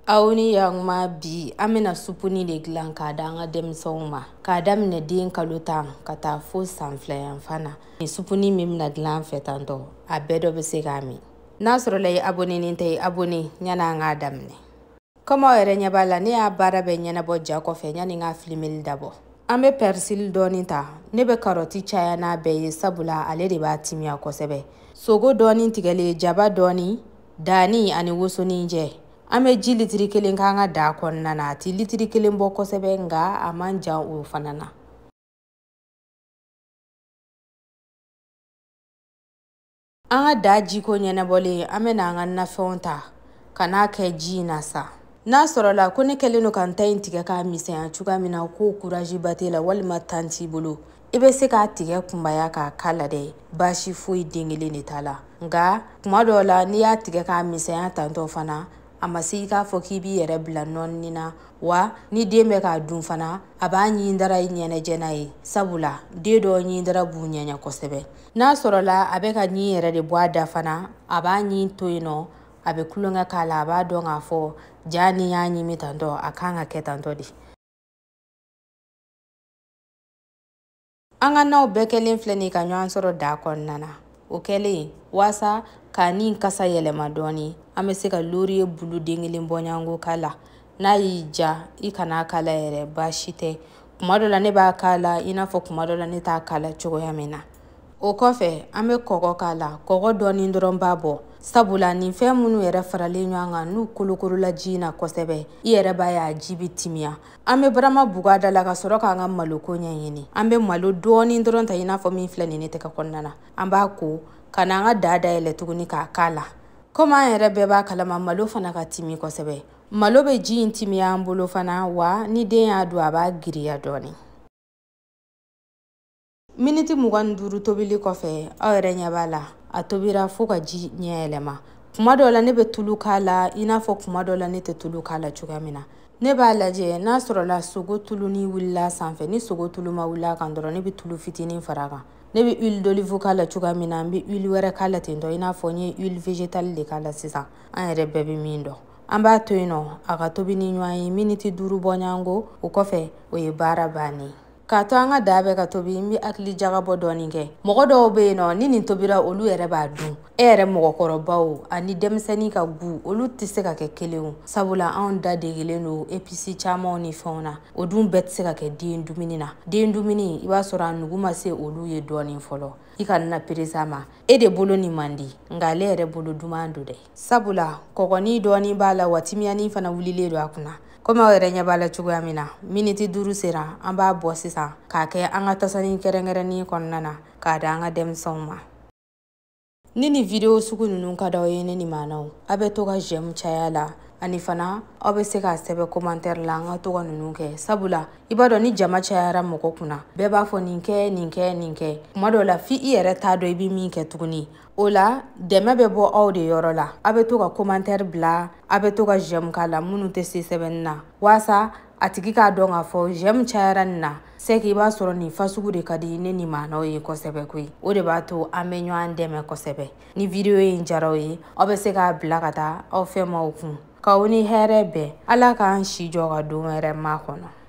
Aw ni yakuma bi an bɛna supuni de dilan k'a da an ka denmisɛnw ma k'a daminɛ den kalo 10 ka taa fo san 2 yanfan na. Nin supuni min bɛna dilan an fɛ tantɔ a bɛɛ dɔ bɛ se k'a min. N'a sɔrɔla i abonné nin tɛ i abonné yanni an k'a daminɛ. Komi aw yɛrɛ ɲɛ b'a la ne y'a baara bɛɛ ɲɛnabɔ ja kɔfɛ yanni n ka filimeli dabɔ. An bɛ persil dɔɔni ta, ne bɛ karɔti caya n'a bɛɛ ye sabula ale de b'a timiya kosɛbɛ. Sogo dɔɔni tigɛlen, jaba dɔɔni, danni ani wosoninjɛ. An bɛ ji litiri 1 k'an ka da kɔnɔna na, a ti litiri 1 bɔ kosɛbɛ nka a man jan o fana na. An ka da jiko ɲɛnabɔlen, an bɛna an ka nafɛnw ta ka n'a kɛ ji in na sa. N'a sɔrɔla ko ne kɛlen don ka n ta in tigɛ k'a misɛnya cogoya min na k'o courage ba t'e la walima tan t'i bolo, i bɛ se k'a tigɛ kunbaya k'a k'a la dɛ, baasi foyi den kelen de t'a la. Nka kuma dɔw la n'i y'a tigɛ k'a misɛnya tantɔ fana, a ma se i k'a fɔ k'i b'i yɛrɛ bila nɔɔni na, wa ni den bɛ k'a dun fana a b'a ɲindara ɲɛnajɛ n'a ye, sabula den dɔw ɲindara b'u ɲɛɲɛ kosɛbɛ. N'a sɔrɔla a bɛ ka ɲin yɛrɛ de bɔ a da fana, a b'a ɲin to yen nɔ, a bɛ kulonkɛ k'a la, a b'a dɔn k'a fɔ ja ni y'a ɲimi tantɔ a kan ka kɛ tantɔ de. An ka naw bɛɛ kɛlen filɛ nin ye ka ɲɔgɔn sɔrɔ da kɔnɔna na. O kɛlen waasa k'a ni kasa yɛlɛma dɔɔni, an bɛ se ka laurier bulu den kelen bɔɲɔgɔnko k'a la. N'a y'i ja i kana k'a la yɛrɛ, baasi tɛ. Kuma dɔ la ne b'a k'a la i n'a fɔ kuma dɔ la ne t'a k'a la cogoya min na. O kɔfɛ an bɛ kɔgɔ k'a la, kɔgɔ dɔɔni dɔrɔn b'a bɔ, sabula nin fɛn minnu yɛrɛ faralen ɲɔgɔn kan n'u kolokolola ji in na kosɛbɛ, i yɛrɛ b'a ye a ji bɛ timiya. An bɛ barama bugu a da la ka sɔrɔ k'an ka maloko ɲɛɲini. An bɛ malo dɔɔni dɔrɔn ta i n'a fɔ min filɛ nin ne tɛgɛ kɔnɔna na. An b'a ko ka n'an ka da dayɛlɛ tuguni k'a k'a la. Komi an yɛrɛ bɛɛ b'a kalama, malo fana ka timi kosɛbɛ. Malo bɛ ji in timiya an bolo fana, wa ni den y'a dun a b'a giriya dɔɔni. Miniti 25 tobili kɔfɛ, aw yɛrɛ ɲɛ b'a la a tobira fo ka ji ɲɛ yɛlɛma. Kuma dɔw la ne bɛ tulu k'a la i n'a fɔ kuma dɔw la ne tɛ tulu k'a la cogoya min na. Ne b'a lajɛ n'a sɔrɔla sogo tuluni wulila sanfɛ, ni sogo tulu ma wuli a kan dɔrɔn ne bɛ tulu fitinin fara a kan. Ne bɛ huile d'olive k'a la cogoya min na, n bɛ huile wɛrɛ k'a la ten tɔ i n'a fɔ n ye huile végétale de k'a la sisan, an yɛrɛ bɛɛ bɛ min dɔn. An b'a to yen nɔ a ka tobi ni ɲɔgɔn ye miniti 5 bɔɲɔgɔnko, o kɔfɛ o ye baara bannen ye. K'a to an ka da bɛ ka tobi, n bɛ hakili jagabɔ dɔɔni kɛ. Mɔgɔ dɔw bɛ yen nɔ ni nin tobira olu yɛrɛ b'a dun. E yɛrɛ mɔgɔkɔrɔbaw ani denmisɛnnin ka gu olu tɛ se ka kɛ kelen ye, sabula anw da degelen don épices camanw ni fɛnw na, o dun bɛɛ tɛ se ka kɛ den dumuni na. Den dumuni i b'a sɔrɔ a nugu ma se olu ye dɔɔni fɔlɔ. I kana na perese a ma, e de bolo nin man di nka ale yɛrɛ bolo duman don dɛ, sabula kɔgɔni dɔɔni b'a la wa timiyani fana wulilen don a kunna. Komi aw yɛrɛ ɲɛ b'a la cogoya min na, miniti 5 sera, an b'a bɔ sisan k'a kɛ an ka tasani kɛrɛnkɛrɛnnen kɔnɔna na k'a da an ka denmisɛnw ma. Ni nin video sugu ninnu ka d'aw ye ne ni maanaw, aw bɛ to ka j'aime caya la, ani fana aw bɛ se k'a sɛbɛn commentaire la an ka to ka ninnu kɛ, sabula i b'a dɔn ni jama cayara mɔgɔ kunna bɛɛ b'a fɔ nin kɛ nin kɛ nin kɛ, kuma dɔw la f'i i yɛrɛ t'a dɔn i bɛ min kɛ tuguni. O la dɛmɛ bɛ bɔ aw de yɔrɔ la, aw bɛ to ka commentaire bila, aw bɛ to ka j'aime k'a la minnu tɛ se sɛbɛnni na, waasa a tigi k'a dɔn k'a fɔ j'aime cayara nin na, c'est que i b'a sɔrɔ nin fasugu de ka di ne ni maanaw ye kosɛbɛ koyi. O de b'a to an bɛ ɲɔgɔn dɛmɛ kosɛbɛ. Ni video in diyara aw ye, aw bɛ se k'a bila ka taa aw fɛn maaw kun. K'aw ni hɛrɛ bɛn, Ala k'an si jɔ ka don wɛrɛ makɔnɔ.